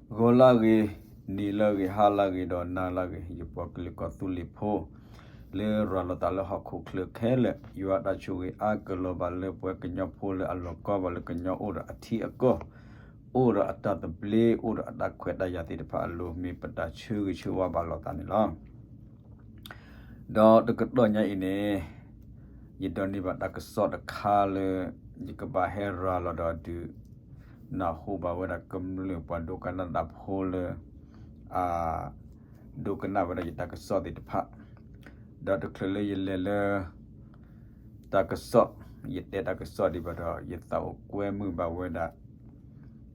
ဂီၤလၢဂ့ၤ, နံၤလၢဂ့ၤ, ဟါလၢဂ့ၤ ဒီးနၤလၢဂ့ၤ, ယပှၤကလုာ်ကီၢ်သူလ့ၤဖိ လၢရၤလီၤသးလၢဟီၣ်ခိၣ်ချၢခဲလၢာ်, ယွၤတၢ်ဆိၣ်ဂ့ၤအါကလီၤဘၣ်လၢပှၤကညီဖိလၢအလီၢ်ကီဘၣ်လၢကညီအိၣ်ဒီးအထံအကီၢ်, အိၣ်ဒီးအတၢ်သဘျ့, အိၣ်ဒီးအတၢ်ခွဲးတၢ်ယာ်သ့ၣ်တဖၣ်အလိၤ, မ့ၢ်ပတၢ်ဆၢဂ့ၤဆၢဝါဘၣ်လိာ်သးန့ၣ်လီၤ. ဒီးတကတီၢ်ညါအံၤန့ၣ်, ယဒိးန့ၢ်ဘၣ်တၢ်ကစီၣ်တခါလၢ ယကဘၣ်ဟဲရၤလီၤဒီးဒုး နၢ်ဟူဘၣ်ဝဲဒၣ်ကမျၢၢ်ပှၤဒိကနၣ်တၢ်ဖိလၢ အ ဒိကနၣ်ဝဲဒၣ်ယတၢ်ကစီၣ်သ့ၣ်တဖၣ်, ဒီးတချုးလၢယလဲၤလၢ တၢ်ကစီၣ်, ယတဲတၢ်ကစီၣ်ဒံးဘၣ်ဒီး ယသးအိၣ်ကွဲမုာ်ဘၣ်ဝဲဒၣ်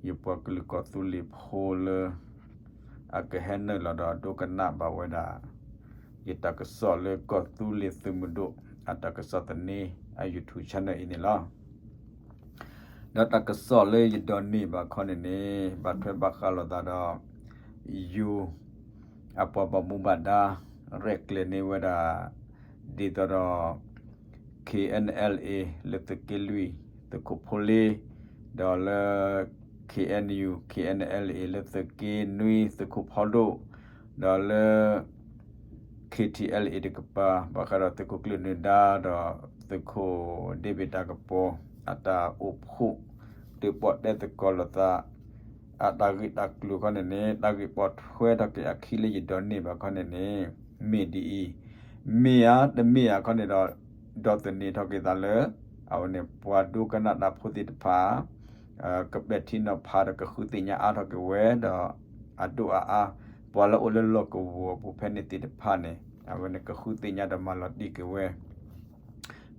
ယပှၤကလုာ်ကီၢ်သူလ့ၤဖိလၢ အကဟဲနုာ်လီၤဒီးဒိကနၣ်ဘၣ်ဝဲဒၣ် ယတၢ်ကစီၣ်လၢကီၢ်သူလ့ၤသုးမုၢ်ဒိၣ် အတၢ်ကစီၣ်သန့ အ YouTube channel အံၤန့ၣ်လီၤ. ဒီးတၢ်ကစီၣ်လၢယဒိးန့ၢ်ဘၣ်ခီန့ၣ်န့ၣ် ဘၣ်ထွဲဘၣ်ဃးလိာ်သးဒီး ယိၤ အပှၤဘၣ်မူဘၣ်ဒါ ရဲၣ်ကျဲၤန့ၢ်ဝဲဒၣ် ဒ်သိးဒီး KNLA လၢသုးက့လွံၢ် သုးခိၣ်ဖိလ့, ဒီးလၢ KNU KNLA လၢသုးက့နွံ သုးခိၣ်ဖီဒိၣ်, ဒီးလၢ KTLA တကပၤ ဘၣ်ဃးဒီးသုးခိၣ်ကျၢၢ်နၢၤဒါ ဒီးသုးခိၣ်ဒ့ဘ့ၣ်တၢ်ကပီၤ အတၢ်အိၣ်ဖှိၣ် သုးပီၣ်တဲသကိးလိာ်သး အတၢ်ဂ့ၢ်တၢ်ကျိၤခီန့ၣ်န့ၣ် တၢ်ဂ့ၢ်ပိာ်ထွဲထီၣ်က့ၤအခံလၢယဒိးန့ၢ်ဘၣ်ခီန့ၣ်န့ၣ် မ့ၢ်ဒ်အံၤ, မ့ၢ်ဧါတမ့ၢ်ဧါခီန့ၣ်ဒီး ဒီးသန့ၤထီၣ်က့ၤသးလၢ အဝဲန့ၣ် ပှၤဒိကနၣ်တၢ်ဖိသ့ၣ်တဖၣ် ကပဲာ်ထံနီၤဖးဒီးကဃုသ့ၣ်ညါအါထီၣ်က့ၤဝဲဒီး အဒိၣ်အအါ ပှၤလၢအိၣ်လၢလီၢ်ကဝီၤပူၤဖဲန့ၣ်သ့ၣ်တဖၣ်န့ၣ် အဝဲန့ၣ်ကဃုသ့ၣ်ညါဒီးမၤလီၤတံၢ်က့ၤဝဲ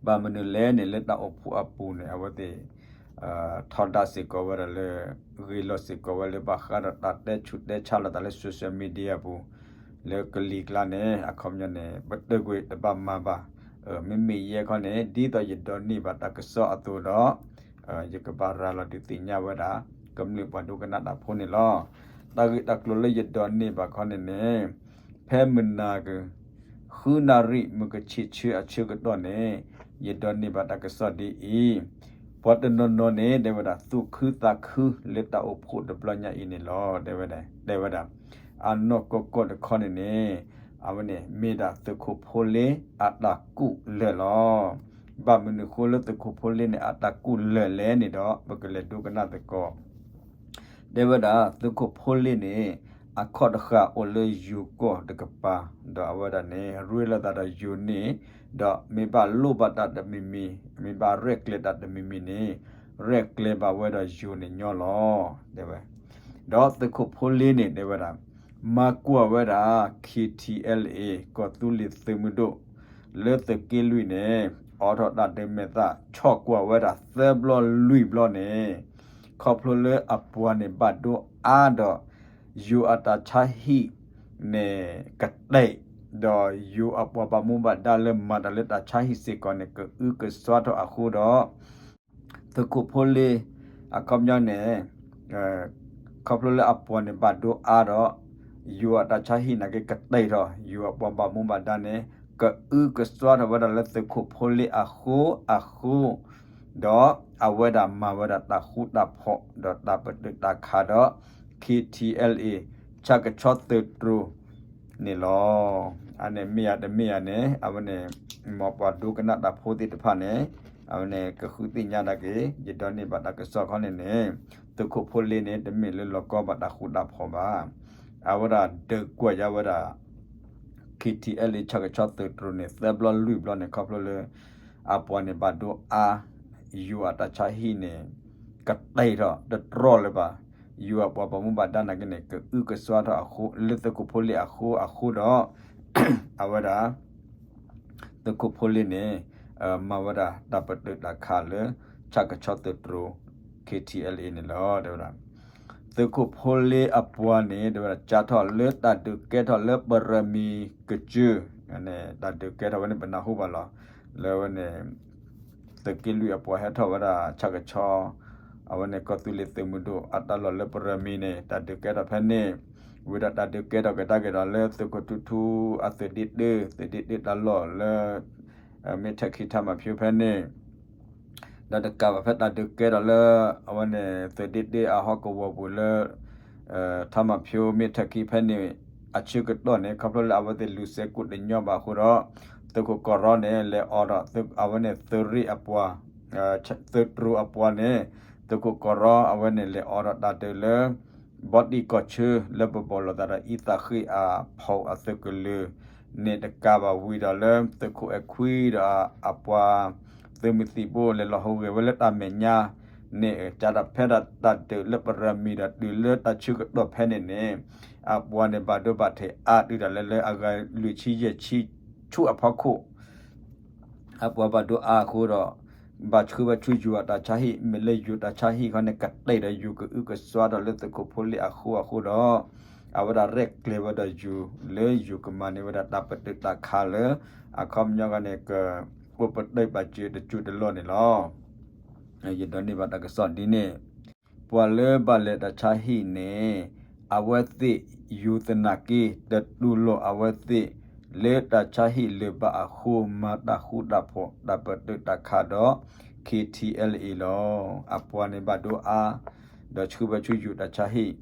ဘၣ်မနုၤလဲၣ်န့ၣ် လၢတၢ်အိၣ်ဖှိၣ်အပူၤန့ၣ် အဝဲသ့ၣ် ထီဒါစ့ၢ်ကီးဝဲဒၣ်လၢ ဂ့ၢ်လီၤစ့ၢ်ကီးဝဲလၢဘၣ်ဃးဒီးတၢ်တဲဆူးတဲဆါလိာ်သးလၢ social media ပူၤ လၢကလံၤကျါန့ၣ် အခီပညီန့ၣ် ပတုာ်ကွံာ်တဘၣ်မၤဘၣ်. မ့မ့ၢ်ယဲခီန့ၣ် ဒ်သိးယဒိးန့ၢ်ဘၣ်တၢ်ကစီၣ်အသိးဒီး ယကဘၣ်ရၤလီၤဒုးသ့ၣ်ညါဝဲဒၣ် ကမျၢၢ်ပှၤဒိကနၣ်တၢ်ဖိန့ၣ်လီၤ. တၢ်ဂ့ၢ်တၢ်ကျိၤလၢယဒိးန့ၢ်ဘၣ်ခီန့ၣ်န့ၣ် ဖဲမုၢ်နၤက ဃုနၣ်ရံၣ်မုၢ်ကဆ့ၣ်ဆၢအဆၢကတီၢ်န့ၣ် ယဒိးန့ၢ်ဘၣ်တၢ်ကစီၣ်ဒ်အံၤ, ပှၤတနီၤနီၤန့ၣ် တဲဝဲဒၣ် သူၣ်ခုသးခုလၢတၢ်အိၣ်ဖှိၣ်တဘျီညါအံၤန့ၣ်လီၤ တဲဝဲဒၣ်. တဲဝဲဒၣ် အနီၢ်ကီၢ်ကီၢ်တခီန့ၣ်န့ၣ် အဝဲန့ၣ် မ့ၢ်ဒၣ်သုးခိၣ်ဖိလ့အတၢ်ကူၣ်လၢာ်လီၤ. ဘၣ်မနုၤဃိလၢသုးခိၣ်ဖိလ့န့ၣ် အတၢ်ကူၣ်လၢာ်လဲၣ်န့ၣ်ဒီး ပကလဲၤဒိကနၣ်သကိး တဲဝဲဒၣ် သုးခိၣ်ဖိလ့န့ၣ် အခီၣ်တဃာ်အိၣ်လၢယိၤကီၢ်တကပၤ ဒီးအဝဲဒၣ်န့ၣ် ရ့လိာ်သးဒီးယိၤန့ၣ် ဒီးမ့ၢ်ဘၣ်လိၣ်ဘၣ်တၢ်တမံၤမံၤ မ့ၢ်ဘၣ်ရဲၣ်ကျဲၤတၢ်တမံၤမံၤန့ၣ် ရဲၣ်ကျဲၤဘၣ်ဝဲဒီးယိၤန့ၣ်ညီလီၤ တဲဝဲ. ဒီးသုးခိၣ်ဖိလ့န့ၣ် တဲဝဲဒၣ် မၤကွၢ်ဝဲဒၣ် KTLA ကီၢ်သူလ့ၤသုးမုၢ်ဒိၣ် လၢသုးက့လွံၢ်န့ၣ် အိးထီၣ်တၢ်ဒုးမဲာ်သၣ် ဆီၣ်ကွၢ်ဝဲဒၣ်သၢဘျီလွံၢ်ဘျီန့ၣ် ခီဖျိလၢအပှၤန့ၣ်ဘၣ်ဒိအါဒီး ယိၤအတၢ်ဆါဟံၣ်န့ၣ်ကတဲာ်, ဒီးယိၤအပှၤဘၣ်မူဘၣ်ဒါလၢမၤတၢ်လၢတၢ်ဆါဟံၣ်စ့ၢ်ကီးန့ၣ် ကအုကစွါထီၣ်အဃိဒီး သုးခိၣ်ဖိလ့ အခီပညီန့ၣ် ခီဖျိလၢအပှၤန့ၣ်ဘၣ်ဒိအါဒီး ယိၤအတၢ်ဆါဟံၣ်နာ်က့ကတဲာ်ထီၣ် ယိၤအပှၤဘၣ်မူဘၣ်ဒါန့ၣ် ကအုကစွါထီၣ်ဝဲဒၣ်လၢသုးခိၣ်ဖိလ့အဃိအဃိ ဒီးအဝဲဒၣ်မၤဝဲဒၣ်တၢ်ဃူတၢ်ဖိး ဒီးတၢ်ပတုာ်တၢ်ခးဒီး KTLA ဆၣ်ကဆီသုးတြိၤ န့ၣ်လီၤ. အန့ၣ်မ့ၢ်ဧါတမ့ၢ်ဧါန့ၣ် အဝဲန့ၣ် မ်ပှၤဒိကနၣ်တၢ်ဖိသ့ၣ်တဖၣ်န့ၣ် အဝဲန့ၣ်ကဃုသ့ၣ်ညါဒၣ်က့ၤ ယဒိးန့ၢ်ဘၣ်တၢ်ကစီၣ်ခီန့ၣ်န့ၣ် သုးခိၣ်ဖိလ့န့ၣ် တမ့ၢ်လၢလီၤကီဘၣ်တၢ်ဃူတၢ်ဖိးဘၣ်. အဝဲဒၣ်ဒုးကွၢ်ယါဝဲဒၣ် KTLA ဆၣ်ကဆီသုးတြိၤန့ၣ် သၢဘျီလွံၢ်ဘျီန့ၣ် ခီဖျိလၢ အပှၤန့ၣ်ဘၣ်ဒိအါ ယိၤအတၢ်ဆါဟံၣ်န့ၣ် ကတဲာ်ထီၣ်တတြီၢ်လၢၤဘၣ်. ယိၤအပှၤဘၣ်မူဘၣ်ဒါနာ်က့န့ၣ် ကအုကစွါထီၣ်အဃိ လၢသုးခိၣ်ဖိလ့အဃိအဃိဒီး အဝဲဒၣ် သုးခိၣ်ဖိလ့န့ၣ် မၤဝဲဒၣ်တၢ်ပတုာ်တၢ်ခးလၢ ဆၣ်ကဆီသုးတြိၤ KTLA န့ၣ်လီၤ တဲဝဲဒၣ်. သုးခိၣ်ဖိလ့အပှၤန့ၣ် တဲဝဲဒၣ် စးထီၣ်လၢတၢ်ဒုးကဲထီၣ်လၢပရမံၤကစၢၢ် တၢ်ဒုးကဲထီၣ်ဝဲန့ၣ် ပနၢ်ဟူဘၣ်လီၤ. လၢဝဲန့ၣ် သုးက့လွံၢ်အပှၤဟဲထီၣ်ဝဲဒၣ် ဆၣ်ကဆီ အဝဲန့ၣ် ကီၢ်သူလ့ၤသုးမုၢ်ဒိၣ် အတၢ်လီၢ်လၢပရမံၤန့ၣ် တၢ်ဒုးကဲထီၣ်ဖဲန့ၣ် ဝံၤဒီးတၢ်ဒုးကဲထီၣ်ကဒါက့ၤဒီးလၢသုးခိၣ်ထူထူအသုးဒ့တၢ သုးဒ့တၢတၢ်လီၢ်လၢ မ့ၢ်ထဲခံထၢမၤဖၠိဖဲန့ၣ် ဒီးတကးဘၣ်ဖဲတၢ်ဒုးကဲထီၣ်လၢ အဝဲန့ၣ် သုးဒ့တၢအဟီၣ်ကဝီၤပူၤလၢ ထါမၤဖၠိမ့ၢ်ထၢခံဖဲန့ၣ် အဆၢကတီၢ်န့ၣ် ခီဖျိလၢအဝဲသ့ၣ်လူၤစဲးကိးတညီဘၣ်အဃိဒီး သုးခိၣ်ကီးရီန့ၣ် လဲၤအိးထီၣ်အဝဲန့ၣ်သုးရ့ၣ်အပှၤ, သုးတြိၤအပှၤန့ၣ် သုးခိၣ်ကီးရီအဝဲန့ၣ် လဲၤအိးထီၣ်တၢ်ဒုးလၢ ဘီတံၢ်ကီၢ်ဆၢလၢပဘီၣ်လိာ်သးဒီး အံသၣ်ဃ့ၢ်အဖီၣ်အသုးကလၢၤန့ၣ်တကးဘၣ်ဝံၤဒီးလၢ သုးခိၣ်အဲၣ်ခွံဒီးအပှၤ သုးမုၢ်သံၣ်ဘိ လဲၤလီၤဟူးဂဲၤဝဲလၢတၢ်မဲာ်ညါန့ၣ် ကးဒီးဖဲဒၣ်တၢ်ဒုးလၢပရၢမံၤဒီး တုၤလၢတၢ်ဆၢကတီၢ်ဖဲန့ၣ်န့ၣ် အပှၤန့ၣ်ဘၣ်ဒိဘၣ်ထံးအါတုၤဒၣ်လဲာ်လၢအဂၤလွံၢ်ဆံယဲၢ်ဆံဆူအဖီခိၣ် အပှၤဘၣ်ဒိအါအဃိဒီး ဘၣ်ဆှၢဝဲဆူယိၤအတၢ်ဆါဟံၣ် မ့ၢ်လၢယိၤတၢ်ဆါဟံၣ်ခီန့ၣ် ကတဲာ်ဒီးယိၤကအုကစွါဒီးလၢသုးခိၣ်ဖိလ့အဃိအဃိဒီး အဝဲဒၣ်ရဲၣ်ကျဲၤဝဲဒီးယိၤ လၢယိၤကမၤန့ၢ်ဝဲဒၣ်တၢ်ပတုာ်တၢ်ခးလၢ အခီပညီခီန့ၣ် ကအိၣ်ပတုာ်ဘၣ်စၢၤတစိၢ်တလီၢ်န့ၣ်လီၤ. ယဒိးန့ၢ်ဘၣ်တၢ်ကစီၣ်ဒ်န့ၣ် ပှၤလၢဘၣ်လဲၤတၢ်ဆါဟံၣ်န့ၣ် အဝဲသ့ၣ်ယိၤသနာ်က့ တတူၢ်လိာ်အဝဲသ့ၣ် လၢတၢ်ဆါဟံၣ်လၢၤဘၣ်အဃိ မၤတၢ်ဃူတၢ်ဖိး တၢ်ပတုာ်တၢ်ခးဒီး K T L A လီၤ. အပှၤန့ၣ်ဘၣ်ဒိအါ ဒီးဆှၢဝဲဆူယိၤတၢ်ဆါဟံၣ်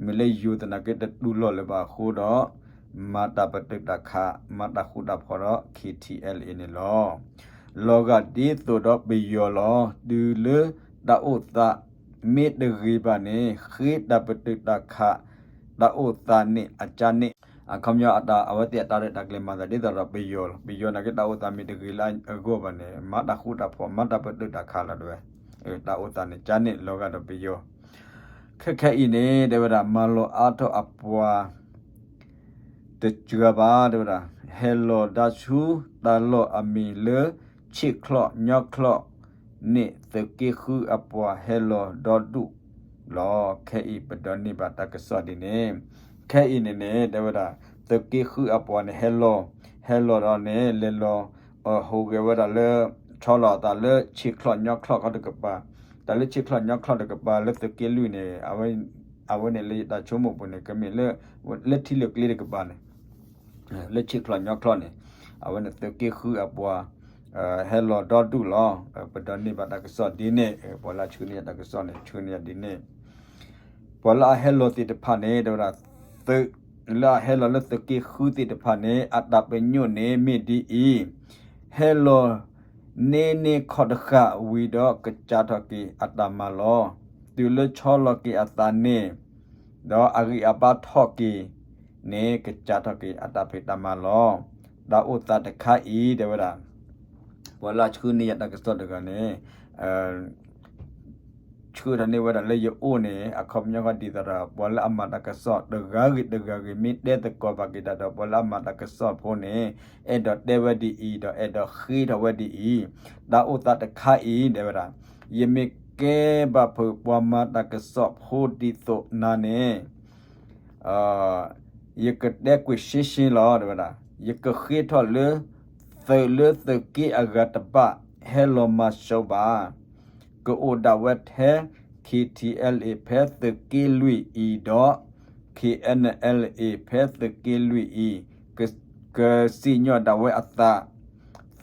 မ့ၢ်လၢယိၤသနာ်က့ တတူၢ်လိာ်လၢၤဘၣ်အဃိဒီး မၤတၢ်ပတုာ်တၢ်ခး မၤတၢ်ဃူတၢ်ဖိးဒီး K T L A န့ၣ်လီၤ. လီၤဂာ်ဒ်သိးဒီးပယီၤလီၤ. တုၤလၢတၢ်အိၣ်သးမ့ၢ်တဂ့ၤဘၣ်န့ၣ် ဃ့တၢ်ပတုာ်တၢ်ခး တၢ်အိၣ်သးန့ၣ်အကါန့ၣ် အခီပညီအဝဲသ့ၣ်အတၢ်ရဲၣ်တၢ်ကျဲၤမၤသးဒ်သိးဒီးပယီၤလီၤ. ပယီၤနာ်က့တၢ်အိၣ်သးမ့ၢ်တဂ့ၤလၢအဂီၢ်ဘၣ်န့ၣ် မၤတၢ်ဃူတၢ်ဖိး မၤတၢ်ပတုာ်တၢ်ခးလီၤတဲဝဲ, တၢ်အိၣ်သးန့ၣ်ကါန့ၣ် လီၤဂာ်ဒီးပယီၤ ခဲခဲအံၤန့ၣ် တဲဝဲဒၣ် မၤလီၤအါထီၣ်အပှၤ တစှၤဘၣ် တဲဝဲဒၣ် ဟဲလီၤဒါဆူတၢ်လီၢ်အမံၤလၢ ဆ့ၣ်ချီၣ်ညီချီၣ်န့ၣ် သုးက့ဃုအပှၤဟဲလီၤဒီဒူၣ်လီၤ. ခဲအံၤပဒိးန့ၢ်ဘၣ်တၢ်ကစီၣ်ဒ်န့ၣ် ခဲအံၤန့ၣ်န့ၣ် တဲဝဲဒၣ် သုးက့ဃုအပှၤန့ၣ် ဟဲလီၤ, ဟဲလီၤဒီးန့ၣ် လဲၤလီၤ ဟူးဂဲၤဝဲဒၣ်လၢ ဆီလီၤအသးလၢဆ့ၣ်ချီၣ်ညီချီၣ်ခီတကပၤ, တၢ်လၢဆ့ၣ်ချီၣ်ညီချီၣ်တကပၤလၢသုးက့လွံၢ်န့ၣ် အဝဲန့ၣ်လၢယတၢ်ဆိကမိၣ်ပူၤန့ၣ် ကမ့ၢ်လၢ လၢထံလၢကျဲတကပၤန့ၣ် လၢဆ့ၣ်ချီၣ်ညီချီၣ်န့ၣ် အဝဲန့ၣ်သုးက့ဃုအပှၤ ဟဲလီၤဒီဒူၣ်လီၤ. ပဒိးန့ၢ်ဘၣ်တၢ်ကစီၣ်ဒ်န့ၣ် ပှၤလၢအဆှၢန့ၢ်ယၤတၢ်ကစီၣ်န့ၣ် ဆှၢန့ၢ်ယၤဒ်န့ၣ် ပှၤလၢအဟဲလီၤသ့ၣ်တဖၣ်န့ၣ် တဲဝဲဒၣ် သုးလၢအဟဲလီၤလၢသုးက့ဃုသ့ၣ်တဖၣ်န့ၣ် အတၢ်ပညိၣ်န့ၣ်မ့ၢ်ဒ်အံၤ, ဟဲလီၤန့ၢ်န့ၢ်ခီၣ်တဃာ်ဝံၤဒီးကစးထီၣ်က့ၤအတၢ်မၤလီၤ. တုၤလၢဆီလီၤက့ၤအသးန့ၣ် ဒီးအဂံၢ်အဘါထီၣ်က့ၤန့ၣ် ကစးထီၣ်က့ၤအတၢ်ဖံးတၢ်မၤလီၤ. တၢ်အိၣ်သးတခါအံၤ တဲဝဲဒၣ် ပှၤလၢအဆှၢန့ၢ်ယၤတၢ်ကစီၣ်တဂၤန့ၣ် ဆှၢထီၣ်န့ၢ်ဝဲဒၣ်လၢယအိၣ်န့ၣ် အခီပညီဃီဒ်သိးဒီး ပှၤလၢအမၤတၢ်ကစီၣ်တဂၤဂ့ၤတဂၤဂ့ၤ မ့ၢ်တဲသကိးဘၣ်က့ၤတၢ်ဒီး ပှၤလၢအမၤတၢ်ကစီၣ်ဖိန့ၣ် အဲၣ်ဒိးတဲဝဲဒ်အံၤ ဒီးအဲၣ်ဒိးဃ့ထီၣ်ဝဲဒ်အံၤ, တၢ်အိၣ်သးတခါအံၤ တဲဝဲဒၣ် ယမ့ၢ်ကဲဘၣ်ဖုးပှၤမၤတၢ်ကစီၣ်ဖိဒ်သိးနၤန့ၣ် ယကတဲကွံာ်ရှင်းရှင်းလီၤ တဲဝဲဒၣ်, ယကဃ့ထီၣ်လၢ သုးလၢသုးက့အဂၤတဘၣ်ဟဲလီၤမၤစိးဘၣ်. ကအိၣ်ဒၣ်ဝဲထဲ K T L A ဖဲသုးက့လွံၢ်အံၤဒီး K N L A ဖဲသုးက့လွံၢ်အံၤ ကစံၣ်ညီၣ်ဒၣ်ဝဲအသး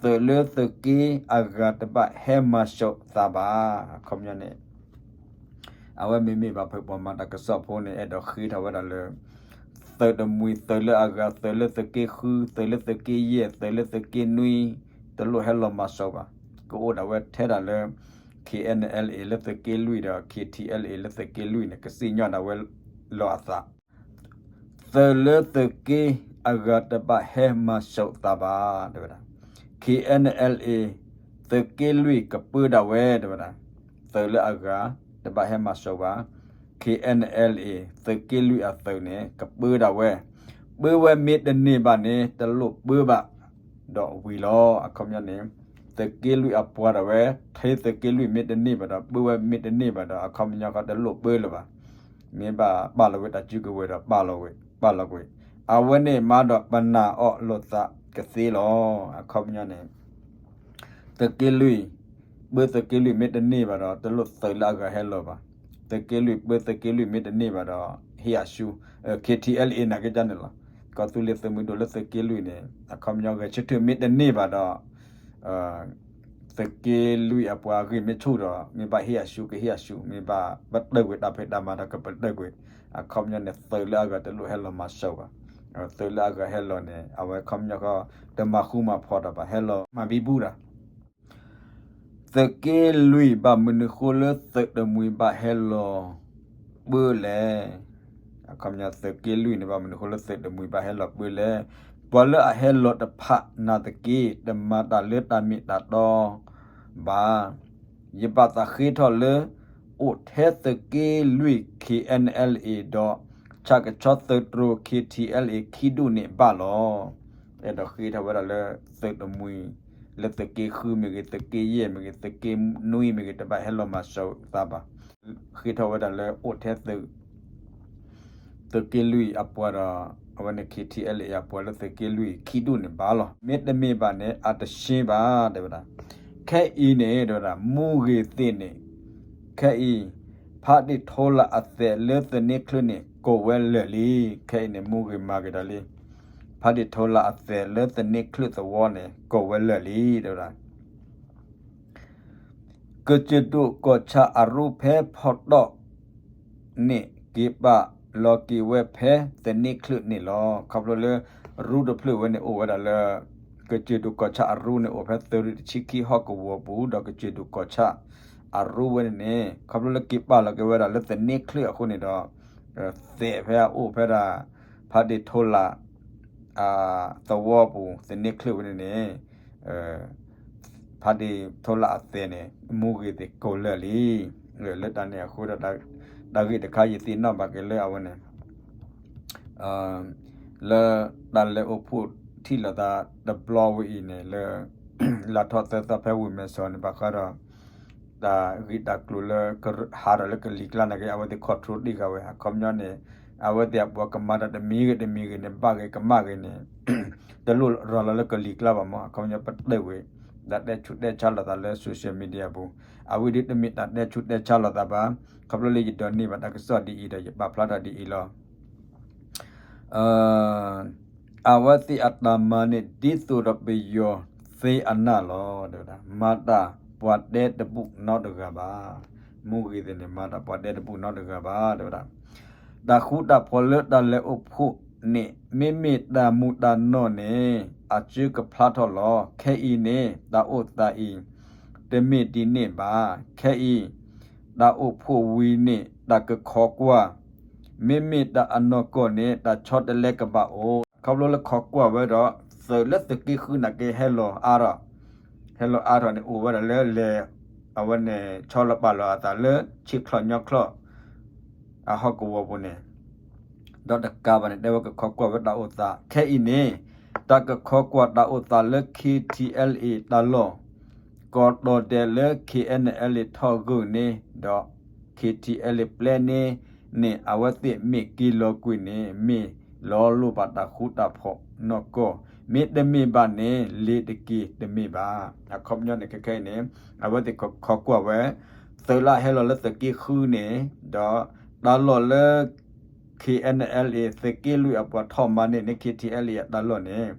သုးလၢသုးက့အဂၤတဘၣ်ဟဲမၤစိးသးဘၣ်. အခီပညီန့ၣ် အဝဲမ့မ့ၢ်ဘၣ်ဖုးပှၤမၤတၢ်ကစီၣ်ဖိန့ၣ် အဲၣ်ဒိးဃ့ထီၣ်ဝဲဒၣ်လၢ သုးတမှံၤ သုးလၢအဂၤ သုးလၢသုးက့ဃု သုးလၢသုးက့ယဲၢ် သုးလၢသုးက့နွံ တလိၣ်ဟဲလီၤမၤစိးဘၣ်. ကအိၣ်ဒၣ်ဝဲထဲဒၣ်လၢ K N L A လၢသုးက့လွံၢ်ဒီး K T L A လၢသုးက့လွံၢ်န့ၣ် ကစံၣ်ညီၣ်ဒၣ်ဝဲလီၤအသး သုးလၢသုးက့အဂၤတဘၣ်ဟဲမၤစိးသးဘၣ် တဲဝဲဒၣ်, K N L A သုးက့လွံၢ်ကပၢဒၣ်ဝဲ တဲဝဲဒၣ်, သုးလၢအဂၤတဘၣ်ဟဲမၤစိးဘၣ်, K N L A သုးက့လွံၢ်အသုးန့ၣ် ကပၢဒၣ်ဝဲ, ပၢဝဲမ့ၢ်တန့ၢ်ဘၣ်န့ၣ် တလိၣ်ပၢဘၣ် ဒီးဝံၤလီၤ. အခီပညီန့ၣ် သုးက့လွံၢ်အပှၤဒၣ်ဝဲ ထဲသုးက့လွံၢ်မ့ၢ်တန့ၢ်ဘၣ်ဒီး ပၢဝဲမ့ၢ်တန့ၢ်ဘၣ်ဒီး အခီပညီဃီတလိၣ်ပၢလၢၤဘၣ်. မ့ၢ်ဘၣ်ပာ်လီၤဝဲတၢ်စုကဝဲၤဒီး ပာ်လီၤကွံာ်, ပာ်လီၤကွံာ်, အဝဲန့ၣ်မၤဒီးပနာ်အီၤလိာ်သးကသ့လီၤ. အခီပညီန့ၣ် သုးက့လွံၢ်, ပၢသုးက့လွံၢ်မ့ၢ်တန့ၢ်ဘၣ်ဒီး တလိၣ်သုးလၢအဂၤဟဲလီၤဘၣ်. သုးက့လွံၢ် ပၢသုးက့လွံၢ်မ့ၢ်တန့ၢ်ဘၣ်ဒီး ဟ့ၣ်အဆူ K T L A နာ်က့န့ၣ်လီၤ. ကီၢ်သူလ့ၤသုးမုၢ်ဒိၣ်လၢသုးက့လွံၢ်န့ၣ် အခီပညီဂဲၤဆၢထၢၣ်မ့ၢ်တန့ၢ်ဘၣ်ဒီး သုး သုးက့လွံၢ်အပှၤအဂ့ၢ်မ့ၢ်ဆူၣ်ဒီး မ့ၢ်ဘၣ်ဟ့ၣ်အဆူၣ်ကဟ့ၣ်အဆူၣ်, မ့ၢ်ဘၣ်ပတုာ်ကွံာ်တၢ်ဖံးတၢ်မၤဒီးကပတုာ်ကွံာ်, အခီပညီန့ၣ် သုးလၢအဂၤတလိၣ်ဟဲလီၤမၤစၢၤဘၣ်, သုးလၢအဂၤဟဲလီၤန့ၣ် အဝဲခီပညီဃီ တမၤဃူမၤဖိးတၢ်ဘၣ် ဟဲလီၤမၤဘံဘူတၢ် သုးက့လွံၢ်ဘၣ်မနုၤဃိလၢသုးတမှံၤဘၣ်ဟဲလီၤပၢလဲၣ်. အခီပညီသုးက့လွံၢ်န့ၣ် ဘၣ်မနုၤဃိလၢသုးတမှံၤဘၣ်ဟဲလီၤပၢလဲၣ်. ပှၤလၢအဟဲလီၤတဖၣ်နာ်သက့ တမၤတၢ်လၢတၢ်မ့ၢ်တၢ်တီဘၣ်. ယဘၣ်သးဃ့ထီၣ်လၢ အိၣ်ထဲသုးက့လွံၢ် K N L A ဒီး ဆၣ်ကဆီသုးတြိၤ K T L A ခံဒူၣ်န့ၣ်ဘၣ်လီၤ. အဲၣ်ဒိးဃ့ထီၣ်ဝဲဒၣ်လၢသုးတမှံၤ လၢသုးက့ဃုမ့ၢ်ဂ့ၤ, သုးက့ယဲၢ်မ့ၢ်ဂ့ၤ, သုးက့နွံမ့ၢ်ဂ့ၤ, တဘၣ်ဟဲလီၤမၤစၢၤသးဘၣ်. ဃ့ထီၣ်ဝဲဒၣ်လၢအိၣ်ထဲသုး သုးက့လွံၢ်အပှၤဒီး အဝဲန့ၣ် K T L A အပှၤလၢသုးက့လွံၢ်ခံဒူၣ်န့ၣ်ဘၣ်လီၤ. မ့တမ့ၢ်ဘၣ်န့ၣ် အတရှ့ဘၣ် တဲဝဲဒၣ်. ခဲအံၤန့ၣ် တဲဝဲဒၣ် မူဂ့ၤသ့ၣ်န့ၣ် ခဲအံၤ ဖးဒ့ၣ်ထိလၣ်အသဲးလၢသန့ချၢၣ်န့ၣ် ကိးဝဲလၢာ်လံ. ခဲအံၤန့ၣ် မူဂ့ၤမၤက့ၤတၢ်လံ. ဖးဒ့ၣ်ထိလၣ်အသဲးလၢသန့ချၢၣ်သဝီန့ၣ် ကိးဝဲလၢာ်လံ တဲဝဲဒၣ်. ကစၢၢ်ဒိၣ်ကီၢ်ဆၣ်အရူဖဲဖီတီၣ်န့ၣ် က့ၤပာ်လီၤက့ၤဝဲဖဲသန့ချၢၣ်န့ၣ်လီၤ. ခီဖျိလၢ ရူတဖျၢၣ်ဝဲန့ၣ်အိၣ်ဝဲဒၣ်လၢ ကစၢၢ်ဒိၣ်ကီၢ်ဆၣ်အရူန့ၣ် အိၣ်ဖဲသရံၣ်တဆံခံဟီၣ်ကဝီၤပူၤ ဒီးကစၢၢ်ဒိၣ်ကီၢ်ဆၣ်အရူဝဲန့ၣ်န့ၣ် ခီဖျိလၢက့ၤပာ်လီၤက့ၤဝဲဒၣ်လၢသန့ချၢၣ်အဃိန့ၣ်ဒီး သဲးဖဲအအိၣ်ဖဲဒၣ် ဖးဒ့ၣ်ထိလၣ် သဝီပူၤ သန့ချၢၣ်ဝဲန့ၣ်န့ၣ် ဖးဒ့ၣ်ထိလၣ်အသဲးန့ၣ် မူဂ့ၤသ့ၣ်ကိးလၢာ်လံ. လၢတၢ်န့ၣ်အဃိဒီး တၢ်ဂ့ၢ်တခါယသ့ၣ်နီၣ်ဘၣ်က့ၤလၢအဝဲန့ၣ် လၢတၢ်လဲၤအိၣ်ဖှိၣ်ထံၣ်လိာ်သးတဘျီဝဲအံၤန့ၣ် လၢ လါထီၣ်သၢသီဖဲဝ့ၢ်မဲဆီးန့ၣ် ဘၣ်ဃးဒီး တၢ်ဂ့ၢ်တၢ်ကျိၤလၢ ဟးထီၣ်လၢကလံၤကျါနာ်က့ အဝဲသ့ၣ် control တ့ၢ်ဃာ်ဝဲ အခီပညီန့ၣ် အဝဲသ့ၣ်အပှၤကမၤတၢ်တမံၤဂ့ၤတမံၤဂ့ၤန့ၣ် ဘၣ်ဂ့ၤကမၣ်ဂ့ၤန့ၣ် တလိၣ်ရၤလီၤလၢကလံၤကျါဘၣ်မး အခီပညီပတဲဝဲ တၢ်တဲဆူးတဲဆါလိာ်သးလၢ social media ပူၤ အဝဲဒ်တမ့ၢ်တၢ်တဲဆူးတဲဆါလိာ်သးဘၣ် ခီဖျိလၢယဒိးန့ၢ်ဘၣ်တၢ်ကစီၣ်ဒ်အံၤဒီး ယပာ်ဖျါထီၣ်ဒ်အံၤလီၤ. အဝဲသ့ၣ်အတၢ်မၤန့ၣ် ဒ်သိးဒီးပယီၤသ့အနၢ်လီၤ တဲဝဲဒၣ် မၤတၢ်ပှၤတဲတဘူၣ်နီတဂၤဘၣ်. မူဂ့ၤသ့ၣ်န့ၣ် မၤတၢ်ပှၤတဲတဘူၣ်နီတဂၤဘၣ် တဲဝဲဒၣ်. တၢ်ဃူတၢ်ဖိးလၢတၢ်လဲၤအိၣ်ဖှိၣ်န့ၣ် မ့မ့ၢ်တၢ်မူးတၢ်နီၢ်န့ၣ် အစၢကဖျါထီၣ်လီၤ. ခဲအံၤန့ၣ် တၢ်အိၣ်သးအံၤ တမ့ၢ်ဒ်န့ၣ်ဘၣ်. ခဲအံၤ တၢ်အိၣ်ဖှိၣ်ဝံၤန့ၣ် တၢ်ကခိးကွၢ် မ့မ့ၢ်တၢ်အနီၢ်ကီၢ်န့ၣ် တၢ်ဆီတလဲကဘၣ်အိၣ် ခီဖျိလၢခိးကွၢ်ဝဲဒီး သုးလၢသုးက့ဃုနာ်က့ဟဲလီၤအါထီၣ်, ဟဲလီၤအါထီၣ်န့ၣ် အိၣ်ဝဲဒၣ်လၢလဲၤ အဝဲန့ၣ် ဆီလီၤပာ်လီၤအသးလၢ ဆံချီညီချီ အဟီၣ်ကဝီၤပူၤန့ၣ် ဒီးတကးဘၣ်န့ၣ် တဲဝဲကခိးကွၢ်ဝဲတၢ်အိၣ်သး ခဲအံၤန့ၣ် တၢ်ကခိးကွၢ်တၢ်အိၣ်သးလၢ K T L A တၢ်လီၢ် ကီးတီၤဒဲးလၢ K N L A ထီၣ်ဂုာ်န့ၣ် ဒီး K T L A ပျဲန့ၣ်န့ၣ် အဝဲသ့ၣ်မ့ၢ်က့ၤလီၤကွံာ်န့ၣ် မ့ၢ်လီၤလိၣ်ဘၣ်တၢ်ဃူတၢ်ဖိးနီၢ်ကီၢ်, မ့တမ့ၢ်ဘၣ်န့ၣ် လ့ၤတက့ၤတမ့ၢ်ဘၣ်. အခီပညီန့ၣ် ခဲခဲအံၤန့ၣ် အဝဲသ့ၣ်ခိးကွၢ်ဝဲ သုးလၢဟဲလီၤလၢသုးက့ဃုန့ၣ် ဒီးတၢ်လီၢ်လၢ K N L A သုးက့လွံၢ်အပှၤထီၣ်မၤန့ၢ်န့ၣ် K T L A အတၢ်လီၢ်န့ၣ်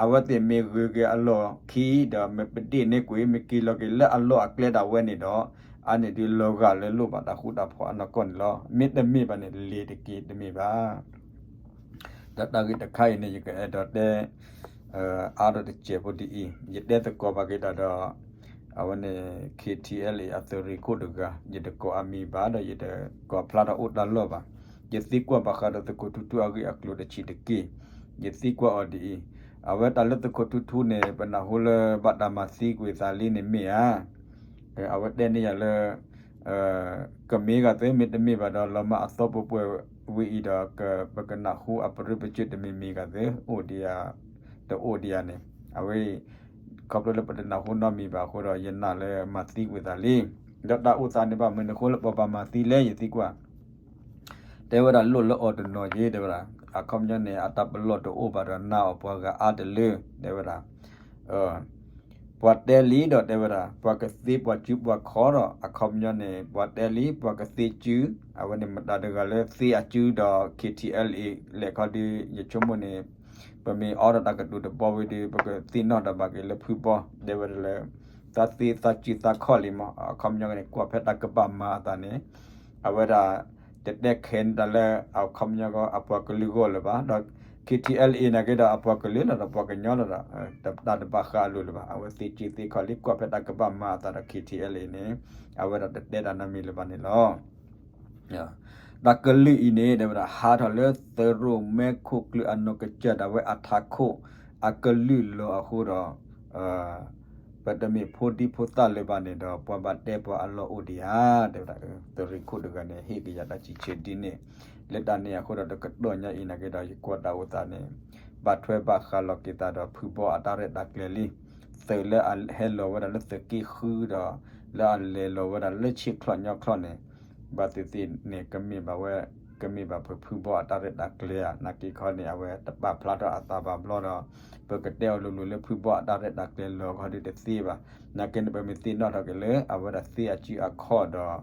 အဝဲသ့ၣ်မ့ၢ်ဂုၤက့ၤအလီၢ်ခံ ဒီးမ့ၢ်ပဒ့ၣ်န့ၢ်ကွံာ် မ့ၢ်က့ၤလီၤက့ၤလၢအလီၢ်အကျဲဒၣ်ဝဲန့ၣ်ဒီး အန့ၣ်ဒုးလီၤဂာ်လၢလိၣ်ဘၣ်တၢ်ဃူတၢ်ဖိးအနီၢ်ကီၢ်န့ၣ်လီၤ. မ့တမ့ၢ်ဘၣ်န့ၣ် လ့ၤတက့ၤတမ့ၢ်ဘၣ်. ဒီးတၢ်ဂ့ၢ်တခါအံၤန့ၣ် ယကအဲၣ်ဒိးတဲ အါထီၣ်တစဲးဖိဒ်အံၤ, ယတဲသကိးဘၣ်က့ၤတၢ်ဒီး အဝဲန့ၣ် K T L A အသုးရ့ၣ်ခိၣ်တဂၤ, ယတကိးအမံၤဘၣ်ဒီး ယတကိးဖျါထီၣ်အိၣ်တၢ်လီၢ်ဘၣ်. ယသံကွၢ်ဘၣ်ဃးဒီးသုးခိၣ်ထူထူအဂ့ၢ်အကျိၤတဆံးတက့ၢ်. ယသံကွၢ်အီၤဒ်အံၤ, အဝဲတၢ်လၢသုးခိၣ်ထူထူန့ၣ် ပနၢ်ဟူလၢဘၣ်တၢ်မၤသံကွံာ်သးလံန့ၣ်မ့ၢ်ဧါ. အဝဲတဲန့ၢ်ယၤလၢ ကမ့ၢ်ဂၤသု မ့တမ့ၢ်ဘၣ်ဒီး လီၤမၢ်အသီပှဲၤပှဲၤဝဲအံၤဒီး ပကနၢ်ဟူအပရၢပစၢၢ်တမံၤမံၤဂၤသု အိၣ်ဒံးဧါ, တအိၣ်ဒံးဧါန့ၣ်, အဝဲ ခီဖျိလၢပတနၢ်ဟူနီတမံၤဘၣ်အဃိဒီး ယနာ်လၢမၤသံကွံာ်သးလံ. ဒီးတၢ်အိၣ်သးန့ၣ်ဘၣ်မနုၤအဃိလၢပှၤဘၣ်မၤသံလဲၣ် ယသံကွၢ် တဲဝဲဒၣ်လိၣ်လၢအီၤတနီၤယ့ တဲဝဲဒၣ်, အခီပညီန့ၣ် အတၢ်ပလီၢ်တအိၣ်ဘၣ်ဒီး နာ်အီၤပှၤဂၤအါတလၢ တဲဝဲဒၣ်. ပှၤတဲလံဒီးတဲဝဲဒၣ် ပှၤကသ့ပှၤစုပှၤခီဒီး အခီပညီန့ၣ် ပှၤတဲလံ ပှၤကသ့စု, အဝဲန့ၣ်မတၤတဂၤလၢသ့အစုဒီး K T L A လဲၣ်ခီဒီး ယဆိကမိၣ်န့ၣ် ပမ့ၢ်အိးထီၣ်တၢ်ကတိၤတဘီဝံၤဒီး ပကသ့ၣ်နီၣ်တၢ်ဘၣ်က့ၤလၢဖုဘီ တဲဝဲဒၣ်လၢ သးသ့သးစုသးခီၣ်လံမး အခီပညီန့ၣ် ကွၢ်ဖဲတၢ်ကဘၣ်မၤအသးန့ၣ် အဝဲဒၣ် တတဲခဲန့ၣ်တၢ်လၢအခီပညီကီး အပှၤကလုာ်ဂီၢ်လၢၤဘၣ် ဒီး K T L A နာ်က့ဒီး အပှၤကလုာ်လီၤဒီး ပှၤကညီလီၤဒီး တၢ်တဘၣ်ဃးအလိၤလၢၤဘၣ် အဝဲသ့စုသ့ခီၣ်လံ ကွၢ်ဖဲတၢ်ကဘၣ်မၤအသးဒီး K T L A န့ၣ် အဝဲဒၣ်တတဲတၢ်နီတမံၤလၢၤဘၣ်န့ၣ်လီၤ. တၢ်ကလုာ်အံၤန့ၣ် တဲဝဲဒၣ် ဟးထီၣ်လၢသုးရိၣ်မဲခိၣ်ကျၢၢ်အနီၢ်ကစၢ်ဒၣ်ဝဲအထးခိၣ် အကလုာ်လီၤအဃိဒီး ပတမ့ၢ်ဖိဒံဖိသၣ်လၢၤဘၣ်န့ၣ်ဒီး ပှၤဘၣ်တဲပှၤအလီၢ်အိၣ်ဒံးဧါ တဲဝဲဒၣ် သုးရ့ၣ်ခိၣ်တဂၤန့ၣ် ဟ့ၣ်က့ၤယၤတၢ်စံးဆၢဒ်န့ၣ် လၢတၢ်န့ၣ်အဃိဒီး တကတီၢ်ညါအံၤနာ်က့ဒီး ယကွၢ်တၢ်အိၣ်သးန့ၣ် ဘၣ်ထွဲဘၣ်ဃးလီၤက့ၤသးဒီးဖုဘီအတၢ်ရဲၣ်တၢ်ကျဲၤလံ သုးလၢအဟဲလီၤဝဲဒၣ်လၢသုးက့ဃုဒီး လၢအလဲၤလီၤဝဲဒၣ်လၢဆ့ချီၣ်ညီချီၣ်န့ၣ် ဘၣ်သ့ၣ်သ့ၣ်န့ၣ် ကမ့ၢ်ဘၣ်ဝဲ ကမ့ၢ်ဘၣ်ဖုဖုဘီအတၢ်ရဲၣ်တၢ်ကျဲၤဧါ နာ်က့ခီန့ၣ် အဝဲတပာ်ဖျါထီၣ်အသးဘၣ်ဘျီဒီး ပကတဲအီၤလိၤလိၤလၢဖုဘီအတၢ်ရဲၣ်တၢ်ကျဲၤလီၤခီဒုးတသ့ဘၣ် နာ်က့န့ၣ် ပမ့ၢ်သ့ၣ်နီၣ်ထီၣ်က့ၤလၢ အဝဲဒၣ်သ့အစုအခီၣ်ဒီး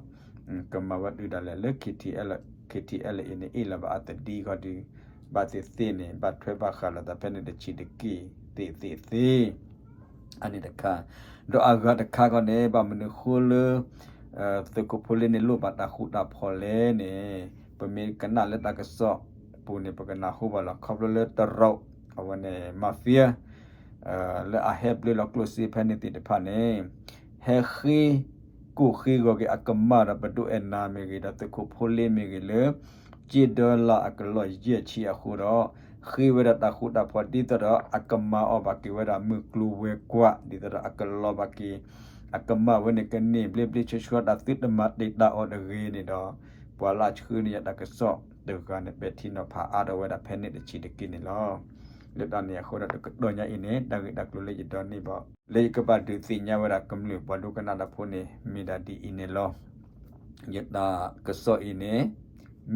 ကမၤဝဲတုၤဒၣ်လဲာ်လၢ K T L, K T L A န့ၣ် အ့ၣ်လီၤဘၣ်အသဒံခီဒုး ဘၣ်သ့ၣ်သ့ၣ်န့ၣ် ဘၣ်ထွဲဘၣ်ဃးလိာ်သးဖဲန့ၣ်တဆံးတက့ၢ်သ့ၣ်သ့ၣ်သ့ၣ် အန့ၣ်တခါ ဒီးအဂၤတခါခီန့ၣ် ဘၣ်မနုၤဃိလၢ သုးခိၣ်ဖိလ့န့ၣ်လိၣ်ဘၣ်တၢ်ဃူတၢ်ဖိးလဲၣ်န့ၣ် ပမ့ၢ်ကနၣ်လၢတၢ်ကစီၣ်ပူၤန့ၣ် ပကနၢ်ဟူဘၣ်လီၤ ခီဖျိလၢတရူး အဝဲန့ၣ် mafia လၢအဟဲဘျၢလီၤကျိၣ်စ့ဖဲန့ၣ်သ့ၣ်တဖၣ်န့ၣ် ဟဲဃ့ ကိၢ်ဃ့ဂီၤက့ၤအကမၢ်ဒီးပဒိၣ်အဲၣ်နၤမ့ၢ်ဂ့ၤ ဒီးသုးခိၣ်ဖိလ့မ့ၢ်ဂ့ၤလၢ ကၠ့ဒၢလၢအကလီၢ်ယဲၢ်ဆံအဃိဒီး ဃ့ဝဲဒၣ်တၢ်ဃူတၢ်ဖိးဒ်သိးဒီး အကမၤအီၤဘၣ်က့ၤဝဲဒၣ်မုၢ်ကျိၤဝဲၤကွာ် ဒ်သိးဒီးအကလီၤဘၣ်က့ၤ အကမၢ်ဝဲန့ၣ်ကန့ၢ်ဘျ့ဘျ့ဆှီဆှီ တၢ်သုတမၤတ့ၢ်တၢ်အီၤတဂ့ၤန့ၣ်ဒီး ပှၤလၢအဆှၢန့ၢ်ယၤတၢ်ကစီၣ်တဂၤန့ၣ် ပဲာ်ထံနီၤဖးအါထီၣ်ဝဲဒၣ်ဖဲန့ၣ်တဆံးတက့ၢ်န့ၣ်လီၤ. လၢတၢ်န့ၣ်အဃိဒီး တကတီၢ်ညါအံၤန့ၣ် တၢ်ဂ့ၢ်တၢ်ကျိၤလၢယဒိးန့ၢ်ဘၣ် လၢယကဘၣ်ဒုးသ့ၣ်ညါဝဲဒၣ်ကမျၢၢ်ပှၤဒိကနၣ်တၢ်ဖိန့ၣ် မ့ၢ်ဒၣ်ဒ်အံၤန့ၣ်လီၤ. ယတၢ်ကစီၣ်အံၤန့ၣ်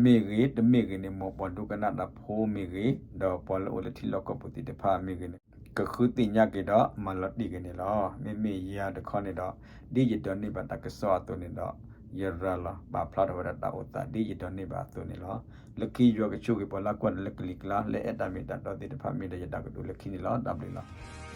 မ့ၢ်ဂ့ၤတမ့ၢ်ဂ့ၤန့ၣ် မ်ပှၤဒိကနၣ်တၢ်ဖိမ့ၢ်ဂ့ၤ ဒီးပှၤလၢအိၣ်လၢထံလီၢ်ကီၢ်ပူၤသ့ၣ်တဖၣ်မ့ၢ်ဂ့ၤန့ၣ် ကဃုသ့ၣ်ညါက့ၤဒီးမၤလီၤတံၢ်က့ၤန့ၣ်လီၤ. မ့မ့ၢ်ယၤတခီန့ၣ်ဒီး ဒ်ယဒိးန့ၢ်ဘၣ်တၢ်ကစီၣ်အသိးန့ၣ်ဒီး ယရၤလီၤပာ်ဖျါထီၣ်ဝဲဒၣ်တၢ်အိၣ်သးဒ်ယဒိးန့ၢ်ဘၣ်အသိးန့ၣ်လီၤ. လၢခံယွၤကဆိၣ်ဂ့ၤပှၤလၢကွၢ်တၢ်လၢကလံၤကျါ လၢအဲၣ်တၢ်မ့ၢ်တၢ်တီသ့ၣ်တဖၣ်မ့ၢ်ဒီးယတၢ်ကတိၤလၢခံန့ၣ်လီၤ. တၢ်ဘျုးလီၤ.